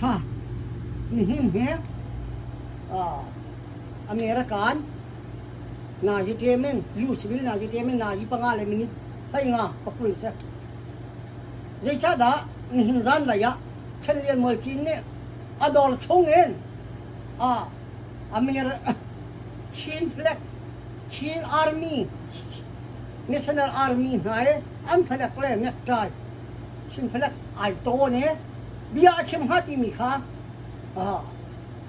Kha nihin hi American nazi temen Louisville nazi temen nazi panga le minute 15 pakul si. Zeicahdah nihin zanlei ah Chen Lian Mual Cin nih a dawr chung in Amer Chin flag Chin Army National Army hna i an flag le necktie Chin flag ai tawn i bia a chim hnga timi kha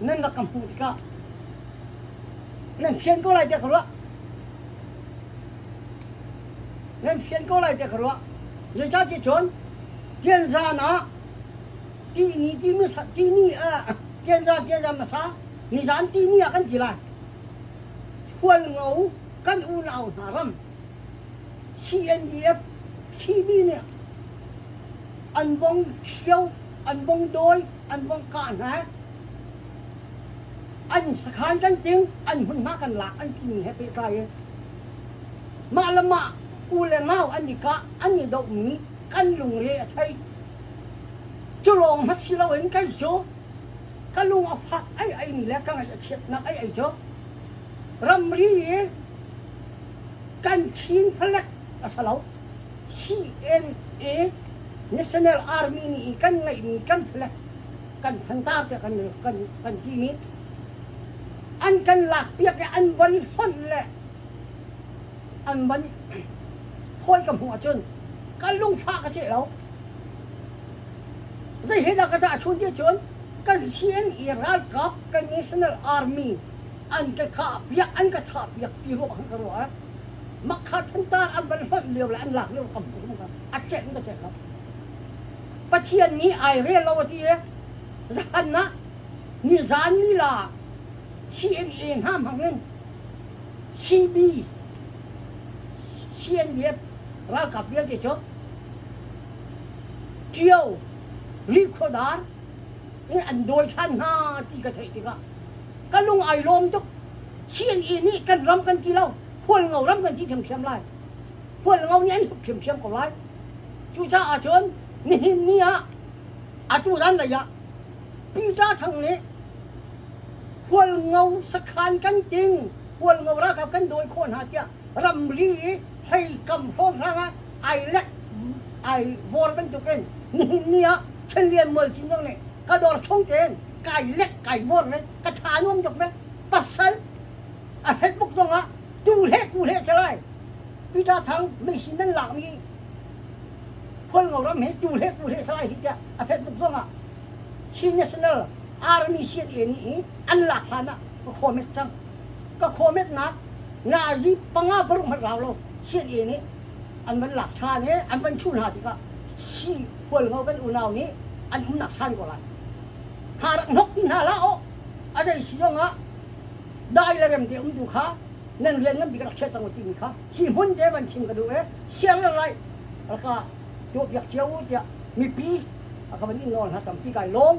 nan rak ka hmuh tikah nan fian ko lai tiah ka ruah. Nan fian ko lai tiah ka ruah. Zeicahtiah cun Tianzan ah tihni timi tihni Tianzan Tianzan hmasa nizan tihni ah kan ti lai. Hualngo kan unau hna ram CNDF CB nih an vong ṭhio, an vong dawi, an vong kah hna. An sakhan kan ting, an hmunhma kan lak an timi he pehtlai in mah le mah u le nau an i kah, an i dohmi kan lungre a thei. Cu lawng hmanh si loin kei cu ka lung a fak ai aimi le ka ngaih a chiatnak ai ai cu ramri i kan Chin falek a si lo. CNA National Army nih i kan ngeihmi kan flag kan thantar tiah kan kan kan timi an kan lakpiak i an von hlonh le an von phawi ka hmuh ahcun ka lungfah ka ceh lo. Zei he dah ka tahchun ti cun kan CNA ralkap kan National Army an ka kah piak an ka thah piak ti ruah khan ka ruah. Makha thantar an van hlonh lio le an lak lio kam ka a celh ka celh lo. Pathian nih ai rel lo a ti i zahan ah nizan lila CNA hna hmang in CB CNDF ralkap vialte cu Ṭio Rihkhawdar in an dawi ṭhan hna ti ka theih tikah ka lung ai lawm tuk. CNA nih kan ram kan ti lo, Hualngo ram kan ti ṭhiamṭhiam lai. Hualngo nih an hup ṭhiamṭhiam ko lai. Cucaah cun nihin ni ah atu zanlei ah Peter Thang nih Hualngo sakhan kan ting, Hualngo ralkap kan dawi khawh hna tiah ramri i hleikam hrawnghrang ah ai lek ai vor bantukin nihin ni ah Chinlian Mualcin zong nih ka dawr chung tein kai lek kai vor ve ka tha nuam tuk ve pasal a Facebook zong ah tu hle ku hle salai Peter Thang meisin nan lakmi Hualngo ram hi tu hle ku hle salai hi tiah a Facebook zong ah Chin National Army CNA nih hi an lak hlan ah ka comment cang ka comment nak nazi panga paruk hmanh rau lo CNA nih an van lak ṭhan i an van chuh hna tikah si Hualngo kan unau nih an umnak ṭhan ko lai. Hna rak hnok ti hna hlah aw. A zei si zongah dai le rem te um tu kha nan rian ngan bik rak chiah cang u timi kha hi hmun te van chim ka duh i siang le rai raka tuah piak cio u tiah mipi a ka van in nawl hna tampi kai lawm.